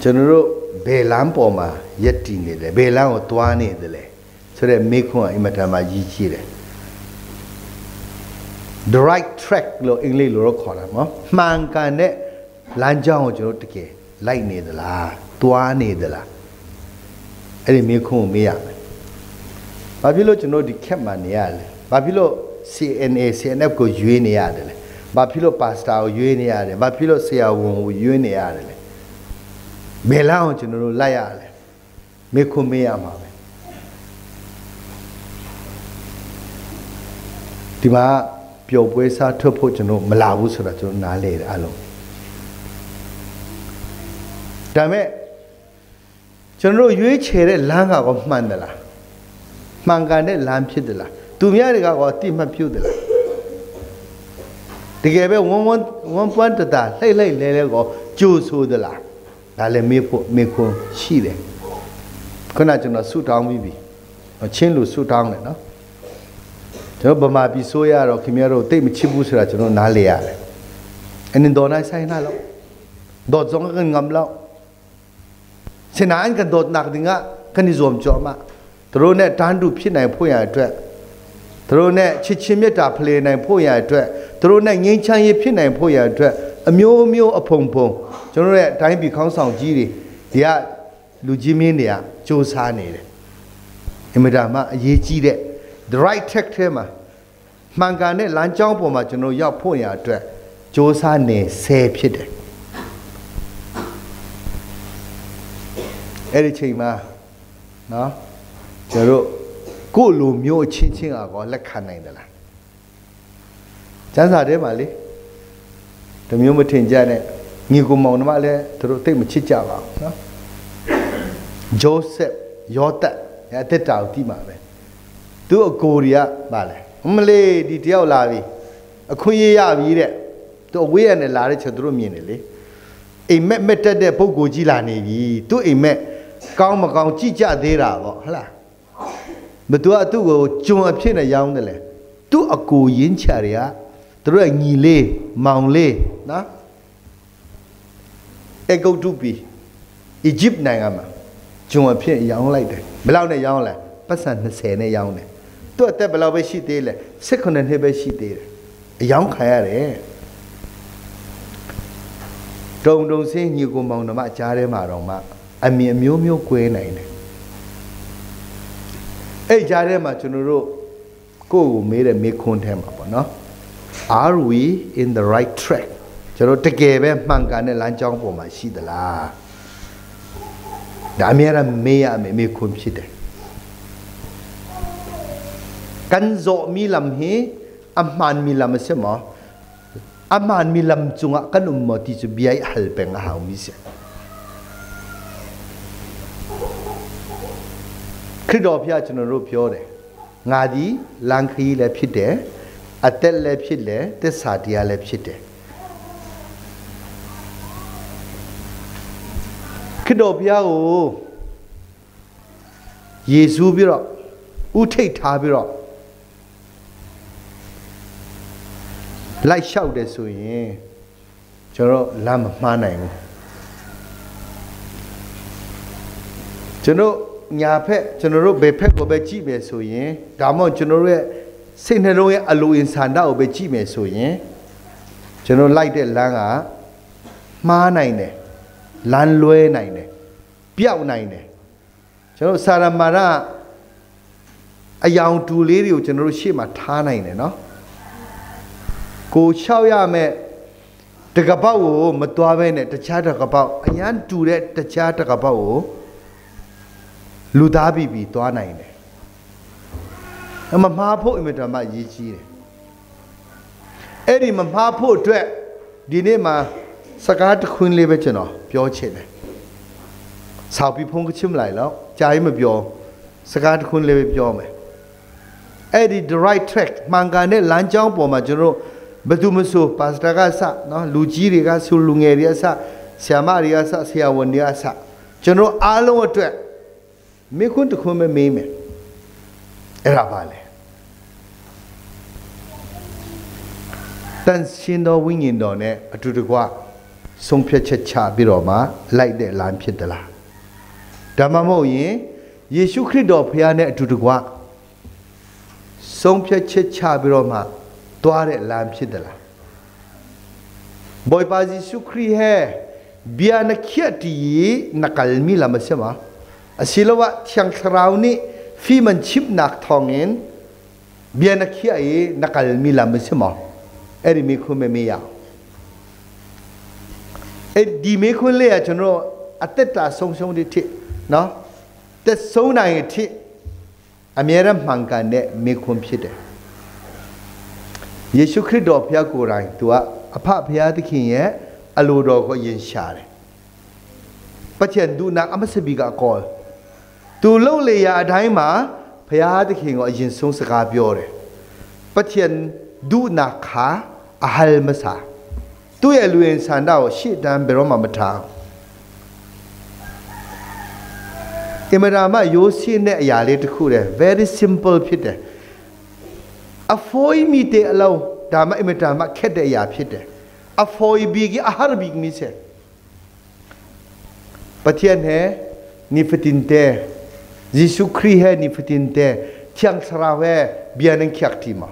ကျွန်တော်တို့ဘယ်လမ်းပေါ်မှာရက်တည်နေလဲဘယ်လမ်းကိုသွားနေတယ်လဲဆိုတဲ့မေခွန်းကအင်မတန်မှရည်ကြီးတယ် the right track လို့အင်္ဂလိပ်လိုတော့ခေါ်တာနော်မှန်ကန်တဲ့လမ်းကြောင်းကိုကျွန်တော်တကယ်လိုက်နေသလားသွားနေသလားအဲ့ဒီမေခွန်းကိုမေးရမယ်ဘာဖြစ်လို့ကျွန်တော်ဒီခက်မှနေရလဲဘာဖြစ်လို့ CNA CNF ကိုရွေးနေရတယ်လဲဘာဖြစ်လို့ပါစတာကိုရွေးနေရတယ်ဘာဖြစ်လို့ဆရာဝန်ကိုရွေးနေရတယ်လဲဘယ်လမ်းကိုကျွန်တော်တို့လိုက်ရလဲမေခွန်းမေးရမှာပဲဒီမှာပျော်ပွဲစားထွက်ဖို့ကျွန်တော်မလာဘူးဆိုတာကျွန်တော်နားလေတယ်အလုံးဒါမဲ့ကျွန်တော်တို့ရွေးချယ်တဲ့လမ်းကောမှန်တယ်လားမှန်ကန်တဲ့လမ်းဖြစ်တယ်လားသူများတွေကကောအတိမပြုတ်တယ်လားတကယ်ပဲဝန်းဝန်းဝန်းပွန်းတတာလှိတ်လှိတ်လဲလဲကောကြိုးဆိုးသလားဒါလည်းမေးဖို့မေခွန်းရှိတယ်ခုနကျွန်တော်ဆုတောင်းပြီးပြီချင်းလူဆုတောင်းတယ်နော်ကျွန်တော်ဗမာပြည်ဆိုရတော့ခင်ဗျားတို့တိတ်မချစ်ဘူးဆိုတာကျွန်တော်နားလေရတယ်အင်းတော်နိုင်ဆိုင်နာလို့ဒေါ်ဇုံကငမ်လောက်စနာအန်ကန်ဒေါ်နာကတင်ကခဏဇုံကြောမသူတို့နဲ့တန်းတူဖြစ်နိုင်ဖို့ရအတွက်သူတို့နဲ့ချစ်ချင်းမြတ်တာဖလေနိုင်ဖို့ရအတွက်သူတို့နဲ့ငြိမ်းချမ်းရေးဖြစ်နိုင်ဖို့ရအတွက်အမျိုးမျိုးအဖုံဖုံကျွန်တော်တို့ရဲ့တိုင်းပြည်ခေါင်းဆောင်ကြီးတွေဒီကလူကြီးမင်းတွေကစူးစမ်းနေတယ်အင်မတန်မှအရေးကြီးတဲ့ the right track ထဲမှာမှန်ကန်တဲ့လမ်းကြောင်းပေါ်မှာကျွန်တော်ရောက်ဖို့ရအတွက်စူးစမ်းနေဆဲဖြစ်တယ်အဲ့ဒီချိန်မှာနော်ကျွန်တော်ကိုယ့်လိုမျိုးချင်းချင်းအကောလက်ခံနိုင်တယ်လားကျန်းစာထဲမှာလေတမျိုးမထင်ကြနဲ့ညီကိုမောင်နှမလည်းသူတို့တိတ်မချစ်ကြပါဘူးနော်ဂျိုဆက်ယောသတ်အသက်တာကိုတိမှာပဲသူ့အကိုတွေကဗာလဲမလေးဒီတယောက်လာပြီအခွင့်ရရပြီတဲ့သူအဝေးရနဲ့လာတဲ့ချက်သူတို့မြင်တယ်လေအိမ်မက်မက်တက်တဲ့ပုံကိုကြီးလာနေပြီသူ့အိမ်မက်ကောင်းမကောင်းကြည့်ကြသေးတာပေါ့ဟုတ်လားမသူကသူ့ကိုကျွန်အဖြစ်နဲ့ရောင်းတယ်လေသူ့အကိုရင်းချတွေကသူတို့ကညီလေးမောင်လေးနော်အဂုတ်တုပီအီဂျစ်နိုင်ငံမှာကျွန်အဖြစ်ရောင်းလိုက်တယ်ဘယ်လောက်နဲ့ရောင်းလဲပတ်စံ20နဲ့ရောင်းတယ်သူ့အသက်ဘယ်လောက်ပဲရှိသေးလဲ18နှစ်ပဲရှိသေးတယ်အယောင်းခံရတယ်တုံတုံစင်းညီကိုမောင်နှမကြားထဲမှာတော့မှအမြင်အမျိုးမျိုးကွဲနိုင်တယ်အဲ့ကြားထဲမှာကျွန်တော်တို့ကိုယ့်ကိုမေးတဲ့မေးခွန်းထဲမှာပေါ့နော် Are we in the right track ကျွန်တော်တကယ်ပဲမှန်ကန်တဲ့လမ်းကြောင်းပေါ်မှာရှိသလားဒါအများအားမေးရမယ်မေးခွန်းဖြစ်တယ်กันโซมีลำฮีอัมมันมีลำเสมออัมมันมีลำจุงะกันอุมมติจะเบียหัลเป็นหาวมิเสခရစ်တော်ဖျားကျွန်တော်တို့ပြောတယ်ငါဒီလန်ခီလည်းဖြစ်တယ်အသက်လည်းဖြစ်တယ်သစ္စာတရားလည်းဖြစ်တယ်ခရစ်တော်ဖျားကိုယေရှုပြီးတော့ဥထိတ်ထားပြီးတော့လိုက်လျှောက်တယ်ဆိုရင်ကျွန်တော်လမ်းမမှားနိုင်ဘူးကျွန်တော်ညာဖက်ကျွန်တော်တို့ဘယ်ဖက်ကိုပဲကြည့်မယ်ဆိုရင်ဒါမှမဟုတ်ကျွန်တော်တို့ရဲ့စိတ်နှလုံးရဲ့အလိုအင်ဆန္ဒကိုပဲကြည့်မယ်ဆိုရင် ကျွန်တော်လိုက်တဲ့လမ်းကမှားနိုင်တယ်လမ်းလွဲနိုင်တယ်ပျောက်နိုင်တယ်ကျွန်တော်စာရမာရအယောင်တူလေးတွေကိုကျွန်တော်တို့ရှေ့မှာထားနိုင်တယ်နော်ကိုလျှောက်ရမယ်တကပောက်ကိုမသွားဘဲနဲ့တခြားတကပောက်အရန်တူတဲ့တခြားတကပောက်ကိုလူသားပြီပြီသွားနိုင်တယ်အမမှားဖို့အင်မတန်မှအရေးကြီးတယ်အဲ့ဒီမမှားဖို့အတွက်ဒီနေ့မှာစကားတစ်ခွန်းလေးပဲကျွန်တော်ပြောချင်တယ်ဆောက်ပြီးဖုန်းကချစ်မလိုက်တော့ကြာရင်မပြောစကားတစ်ခွန်းလေးပဲပြောမယ်အဲ့ဒီ the right track မှန်ကန်တဲ့လမ်းကြောင်းပေါ်မှာကျွန်တော်ဘယ်သူမဆိုပါစတာကစနော်လူကြီးတွေကဆိုလူငယ်တွေကစဆရာမတွေကစဆရာဝန်တွေကစကျွန်တော်အားလုံးအတွက်မိခွန်းတစ်ခွန်းပဲမေးမယ်အဲ့ဒါပါလေတန်ရှင်တော်ဝိညာဉ်တော်နဲ့အတူတကွဆုံးဖြတ်ချက်ချပြီးတော့မှလိုက်တဲ့လမ်းဖြစ်သလားဒါမှမဟုတ်ရင်ယေရှုခရစ်တော်ဖခင်နဲ့အတူတကွဆုံးဖြတ်ချက်ချပြီးတော့မှသွားတဲ့လမ်းဖြစ်သလားဘွိုပါယေရှုခရစ်ဟဲဘီယာနခိတီနကလမီလာမစမအစီလဝချန်ခရောနီဖီမန်ချိပနက်ထောငင်ဘီယာနခိအေနကလမီလာမစမအဲ့ဒီမိခွန်းမမေးရအောင်အဲ့ဒီမိခွန်းလေးကကျွန်တော်အသက်တာဆုံးရှုံးတဲ့ထိနော်တက်ဆုံးနိုင်တဲ့ထိအမြဲတမ်းမှန်ကန်တဲ့မိခွန်းဖြစ်တယ်ယေရှုခရစ်တော်ဖခင်ကိုယ်တိုင်သူကအဖဖခင်သခင်ရဲ့အလိုတော်ကိုယင်ရှာတယ်ပချန်ဒူနာအမစဘီကကောသူလှုပ်လေရာအတိုင်းမှာဖခင်သခင်ကိုအရင်ဆုံးစကားပြောတယ်ပချန်ဒူနာခာအဟလ်မဆာသူ့ရဲ့လူရင်ဆန္ဒကိုရှေ့တန်းဘယ်တော့မှမထားအင်မရာမရိုးရှင်းတဲ့အရာလေးတစ်ခုတည်း very simple ဖြစ်တယ်အဖိုးမီတဲ့အလုံးဒါမှအင်မတန်မှခက်တဲ့အရာဖြစ်တယ်အဖိုးဘီကအာဟာဘီမီစေပတိယန်ဟဲနိဖတင်တဲယေရှုခရစ်ဟဲနိဖတင်တဲချန်စရာဝဲဘီယန်ခက်တီမာ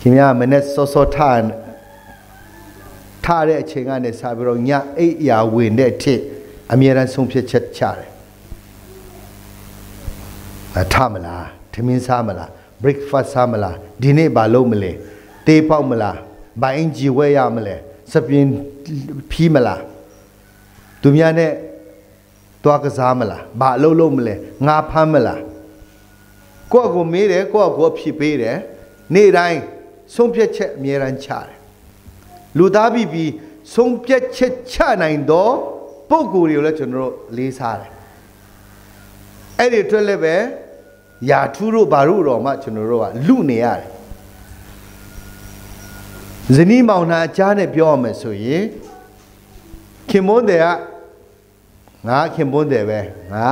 ခင်ဗျာမနေ့စောစောထားထားတဲ့အချိန်ကနေစပြီးတော့ညအိတ်ရာဝင်တဲ့အထိအမြဲတမ်းဆုံးဖြတ်ချက်ချတယ်အထမလားထမင်းစားမလား breakfast စားမလားဒီနေ့ဘာလုပ်မလဲတေးပေါက်မလားဘိုင်းကြီးဝဲရမလဲစပင်ဖြီးမလားသူများနဲ့တွားကစားမလားဘာအလုပ်လုပ်မလဲငါဖမ်းမလားကိုယ့်ကိုမေးတယ်ကိုယ့်ကိုဖြေပေးတယ်နေ့တိုင်းဆုံးဖြတ်ချက်အမြဲတမ်းချတယ်လူသားပြီးပြီးဆုံးဖြတ်ချက်ချနိုင်တော့ပုံကိုယ်တွေကိုလည်းကျွန်တော်တို့လေးစားတယ်အဲ့ဒီအတွက်လည်းပဲယာထူးတို့ဘာတို့တော်မှကျွန်တော်တို့ကလူနေရတယ်ဇနီးမောင်နှံအကြားနဲ့ပြောရမယ်ဆိုရင်ခင်မွန်းတဲ့ကငါခင်မွန်းတဲ့ပဲငါ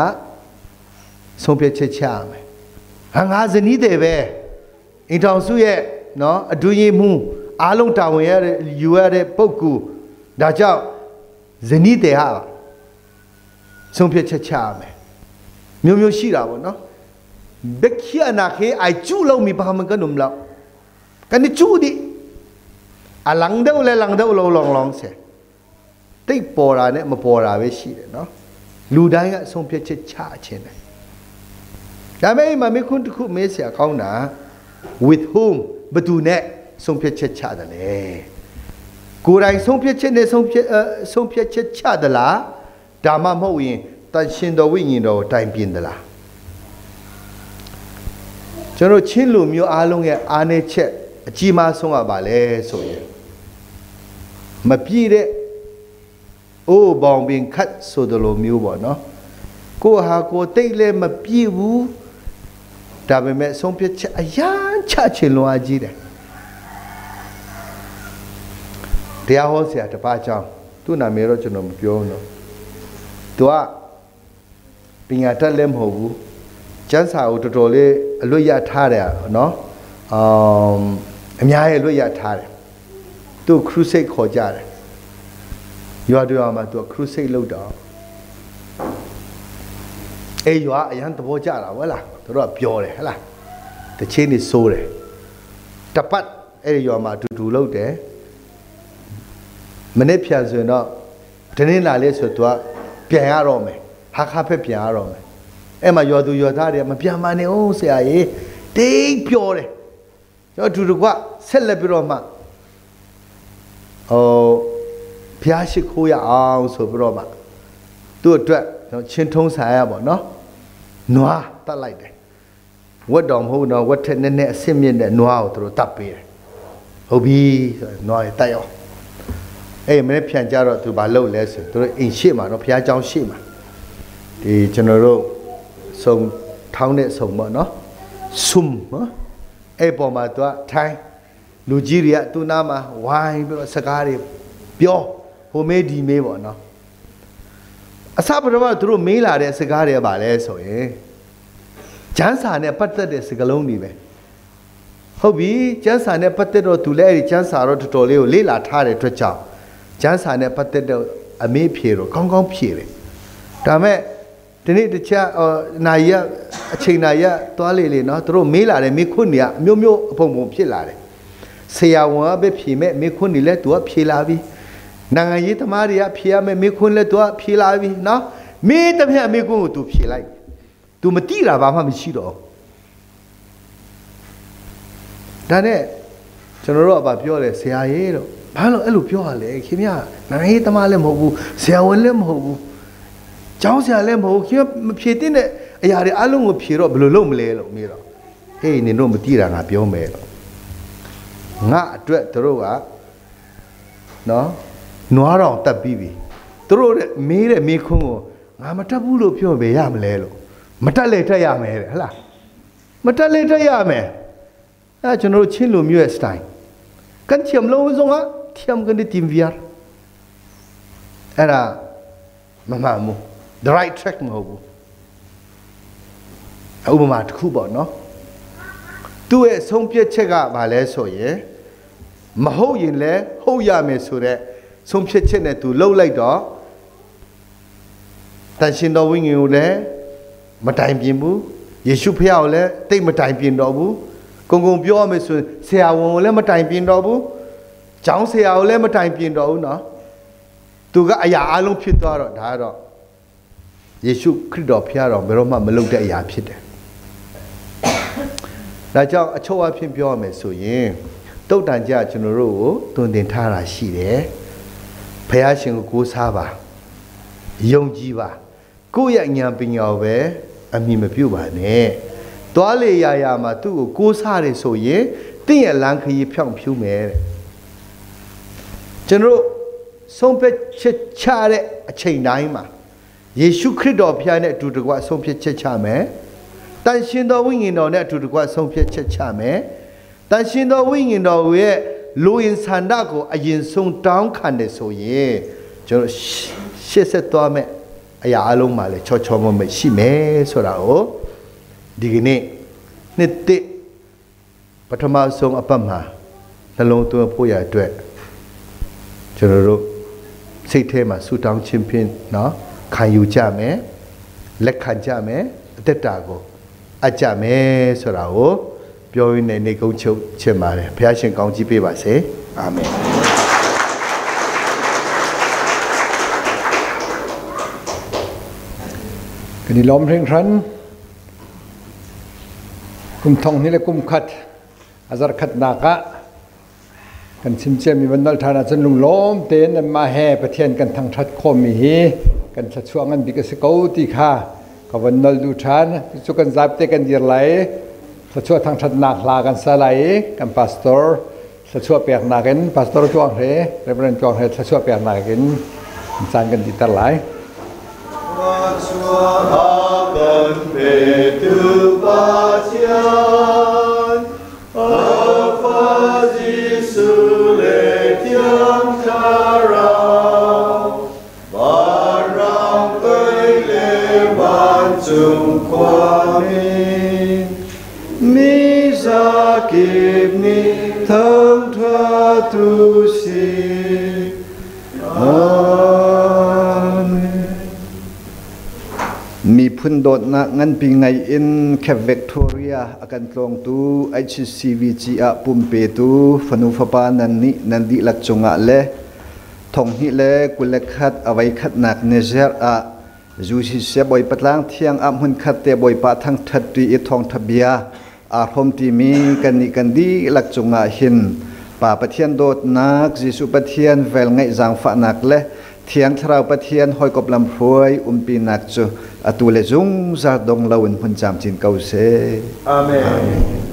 ဆုံးဖြတ်ချက်ချရမယ်ဟာငါဇနီးတဲ့ပဲအိမ်ထောင်စုရဲ့နော်အတွင်းမှုအားလုံးတာဝန်ရတဲ့ယူရတဲ့ပုဂ္ဂိုလ်ဒါကြောင့်ဇနီးတဲ့ဟာဆုံးဖြတ်ချက်ချရမယ်မျိုးမျိုးရှိတာပေါ့နော်ဘက်ခီအနာခေအိုင်ကျူလုံးမီဘာမကနုံလောက်ကနေကျူဒီအလန်ဒေါလဲလန်ဒေါလောလောလောဆေတိတ်ပေါ်တာနဲ့မပေါ်တာပဲရှိတယ်နော်လူတိုင်းကဆုံးဖြတ်ချက်ချခြင်းတယ်ဒါပေမဲ့မမေခွန်းတစ်ခုမေးเสียကောင်းတာ with whom ဘသူနဲ့ဆုံးဖြတ်ချက်ချတယ်လေကိုယ်တိုင်ဆုံးဖြတ်ချက်နဲ့ဆုံးဖြတ်ဆုံးဖြတ်ချက်ချတယ်လားဒါမှမဟုတ်ရင်တန်ရှင်တော်ဝိညာဉ်တော်တိုင်ပြင်တယ်လားကျွန်တော်ချင်းလူမျိုးအားလုံးရဲ့အားနေချက်အကြီးမားဆုံးကပါလဲဆိုရင်မပြည့်တဲ့အိုးဘောင်ပင်ခတ်ဆိုတယ်လို့မျိုးပေါ့နော်ကိုဟာကိုတိတ်လည်းမပြည့်ဘူးဒါပေမဲ့ဆုံးဖြတ်ချက်အရန်ချချင်လွန်အကြီးတယ်တရားဟောဆရာတပါးချောင်းသူ့နာမည်တော့ကျွန်တော်မပြောဘူးနော်သူကပညာတတ်လည်းမဟုတ်ဘူးကျမ်းစာကိုတော်တော်လေးအလွတ်ရထားတယ်နော်အမ်အများကြီးအလွတ်ရထားတယ်သူ crusade ခေါ်ကြတယ်ရွာတွေမှာသူ crusade လုပ်တော့အေးရွာအရန်သဘောကျတာဟုတ်လားသူတို့ကပြောတယ်ဟလားတချင်းနေစိုးတယ်တပတ် အဲ့ဒီရွာမှာအတူတူလုပ်တယ်မနေ့ပြန်ဆိုရင်တော့တနေ့လာလဲဆိုတော့ပြန်ရတော့မယ်ဟာခါဖက်ပြန်ရတော့မယ်အဲ့မှာရွာသူရွာသားတွေမပြန်မနေအောင်ဆရာကြီးတိတ်ပြောတယ်ကျွန်တော်အတူတူကဆက်လက်ပြီးတော့မှဟိုဘုရားရှိခိုးရအောင်ဆိုပြီးတော့မှသူ့အတွက်ကျွန်တော်ချင်းထုံးဆိုင်ရပါတော့နွားတတ်လိုက်တယ်ဝက်တော်မဟုတ်တော့ဝက်ထက်နည်းနည်းအဆင့်မြင့်တဲ့နွားကိုသူတို့တတ်ပေးတယ်ဟုတ်ပြီဆိုနွားရတတ်ရောအေးမင်းဖြန်ကြတော့သူဘာလုပ်လဲဆိုသူတို့အိမ်ရှိမှာတော့ဘုရားကျောင်းရှိမှာဒီကျွန်တော်တို့စုံထောင်းတဲ့စုံပေါ့နော်ဆုမ်နော်အဲ့ပေါ်မှာသူကထိုင်းလူကြီးတွေကသူ့နားမှာဝိုင်းပြီးတော့စကားတွေပြောဟိုမေးဒီမေးပေါ့နော်အစပထမသူတို့မေးလာတဲ့စကားတွေကဘာလဲဆိုရင်ကျမ်းစာနဲ့ပတ်သက်တဲ့စကားလုံးတွေပဲဟုတ်ပြီကျမ်းစာနဲ့ပတ်သက်တော့သူလည်းအဲ့ဒီကျမ်းစာတော့တော်တော်လေးကိုလေ့လာထားတဲ့အတွက်ကြောင့်ကျမ်းစာနဲ့ပတ်သက်တဲ့အမေးဖြေတော့ကောင်းကောင်းဖြေတယ်ဒါမဲ့ဒီနေ့တခြားနာရီအချိန်နာရီသွားလေလေနော်သူတို့မေးလာတယ်မေးခွန်းတွေကအမျိုးမျိုးအပုံပုံဖြစ်လာတယ်ဆရာဝန်ကပဲဖြေမဲ့မေးခွန်းတွေလည်းသူကဖြေလာပြီနိုင်ငံရေးသမားတွေကဖြေရမယ်မေးခွန်းလည်းသူကဖြေလာပြီနော်မေးတဲ့ဖြတ်မေးခွန်းကိုသူဖြေလိုက်သူမတိတာဘာမှမရှိတော့ဒါနဲ့ကျွန်တော်တို့ကပြောတယ်ဆရာကြီးတော့ဘာလို့အဲ့လိုပြောရလဲခင်ဗျာနိုင်ငံရေးသမားလည်းမဟုတ်ဘူးဆရာဝန်လည်းမဟုတ်ဘူးကျောင်းဆရာလည်းမဟုတ်ခင်ဗျမဖြေတဲ့အရာတွေအလုံးကိုဖြေတော့ဘယ်လိုလုပ်မလဲလို့မေးတော့ဟေးနင်တို့မတိတာငါပြောမယ်လို့ငါအတွက်တို့ကနော်နွားတော်တက်ပြီးပြီသူတို့မေးတဲ့မေးခွန်းကိုငါမတက်ဘူးလို့ပြောပဲရမလဲလို့မတက်လေတက်ရမယ်တဲ့ဟလားမတက်လေတက်ရမယ်အဲကျွန်တော်တို့ချင်းလူမျိုးရဲ့ style ကန်ချမ်လုံးစုံကထျမ်ကန်ဒီတင်ဗီယာအဲ့ဒါမမှန်ဘူး the right track မဟုတ်ဘူးဥပမာတစ်ခုပေါ့နော်သူ့ရဲ့ဆုံးဖြတ်ချက်ကဘာလဲဆိုရင်မဟုတ်ရင်လည်းဟုတ်ရမယ်ဆိုတော့ဆုံးဖြတ်ချက်နဲ့သူလှုပ်လိုက်တော့တန်ရှင်တော်ဝိညာဉ်ကိုလည်းမတိုင်ပြင်ဘူးယေရှုဖခင်ကိုလည်းတိတ်မတိုင်ပြင်တော့ဘူးကုံကုံပြောရမယ်ဆိုရင်ဆရာဝန်ကိုလည်းမတိုင်ပြင်တော့ဘူးကျောင်းဆရာကိုလည်းမတိုင်ပြင်တော့ဘူးနော်သူကအရာအလုံးဖြစ်သွားတော့ဒါကတော့ယေရှုခရစ်တော်ဖခင်တော်ဘယ်တော့မှမလုပ်တဲ့အရာဖြစ်တယ်ဒါကြောင့်အချုပ်အဖြစ်ပြောရမယ်ဆိုရင်တုတ်တန်ကြကျွန်တော်တို့ကိုတွင်တင်ထားတာရှိတယ်ဖခင်ရှင်ကိုကိုးစားပါယုံကြည်ပါကိုယ့်ရဲ့ဉာဏ်ပညာကိုပဲအမိမပြုတ်ပါနဲ့သွားလေရာရာမှာသူ့ကိုကိုးစားတယ်ဆိုရင်တင့်ရဲ့လမ်းခရီးဖြောင့်ဖြူးမယ်တဲ့ကျွန်တော်ဆုံးဖြတ်ချက်ချတဲ့အချိန်တိုင်းမှာယေရှုခရစ်တော်ဖခင်နဲ့အတူတကွဆုံးဖြတ်ချက်ချမယ်တန်ရှင်တော်ဝိညာဉ်တော်နဲ့အတူတကွဆုံးဖြတ်ချက်ချမယ်တန်ရှင်တော်ဝိညာဉ်တော်ရဲ့လူရင်ဆန္ဒကိုအရင်ဆုံးတောင်းခံတယ်ဆိုရင်ကျွန်တော်ရှေ့ဆက်သွားမယ်အရာအလုံးမှာလေချောချောမမရှိမယ်ဆိုတာကိုဒီကနေ့နှစ်တစ်ပထမဆုံးအပတ်မှာနှလုံးသွင်းဖို့ရအတွက်ကျွန်တော်တို့စိတ်ထဲမှာဆူတောင်းခြင်းဖြင့်နော်ခံယူကြမယ်လက်ခံကြမယ်အသက်တာကိုအကြမယ်ဆိုတာကိုပြောရင်းနဲ့နေကုန်းချုပ်ချင်ပါတယ်ဘုရားရှင်ကောင်းချီးပေးပါစေအာမင်ကဒီลอมเร่งรันกุมทองนี่และกุมขัดอาจารย์ขัดนากะกันชิมเจมีวันนัลทานาจนลุงล้มเต้นมาแห่ประเทียนกันทางทัดคมมีกันชัดช่วงกันบิกสเกาตีค่ะกับวันนัลดูทานจุกันจับเตกันยีไหลชัดช่วงทางทัดนักลากันสลายกันพาสเตอร์ชัดช่วงเปียกนักกันพาสเตอร์จวงเฮเรเบรนจวงเฮชัดช่วงเปียกนักกันจานกันติดตลาย มี Miphun dawtnak nganpi ngei in Cape Victoria a kan tlawngtu HCVG ah pumpetu fanu fapa nan nih nan dihlak cungah le thonghnih le 21 a voikhatnak ni zarh ah UCC Bawipa tlang thiang ah hmunkhat te Bawipa thangṭhat ṭi i thawngṭha bia aa hrawmṭimi kannih kan dihlak cungah hin Pa Pathian dawtnak, Jesuh Pathian velngeih zaangfahnak le Thiang Thlarau Pathian hawikom lamhruai umpinak cu atu le zungzal dong loin hmun camcin ko seh. Amen. Amen.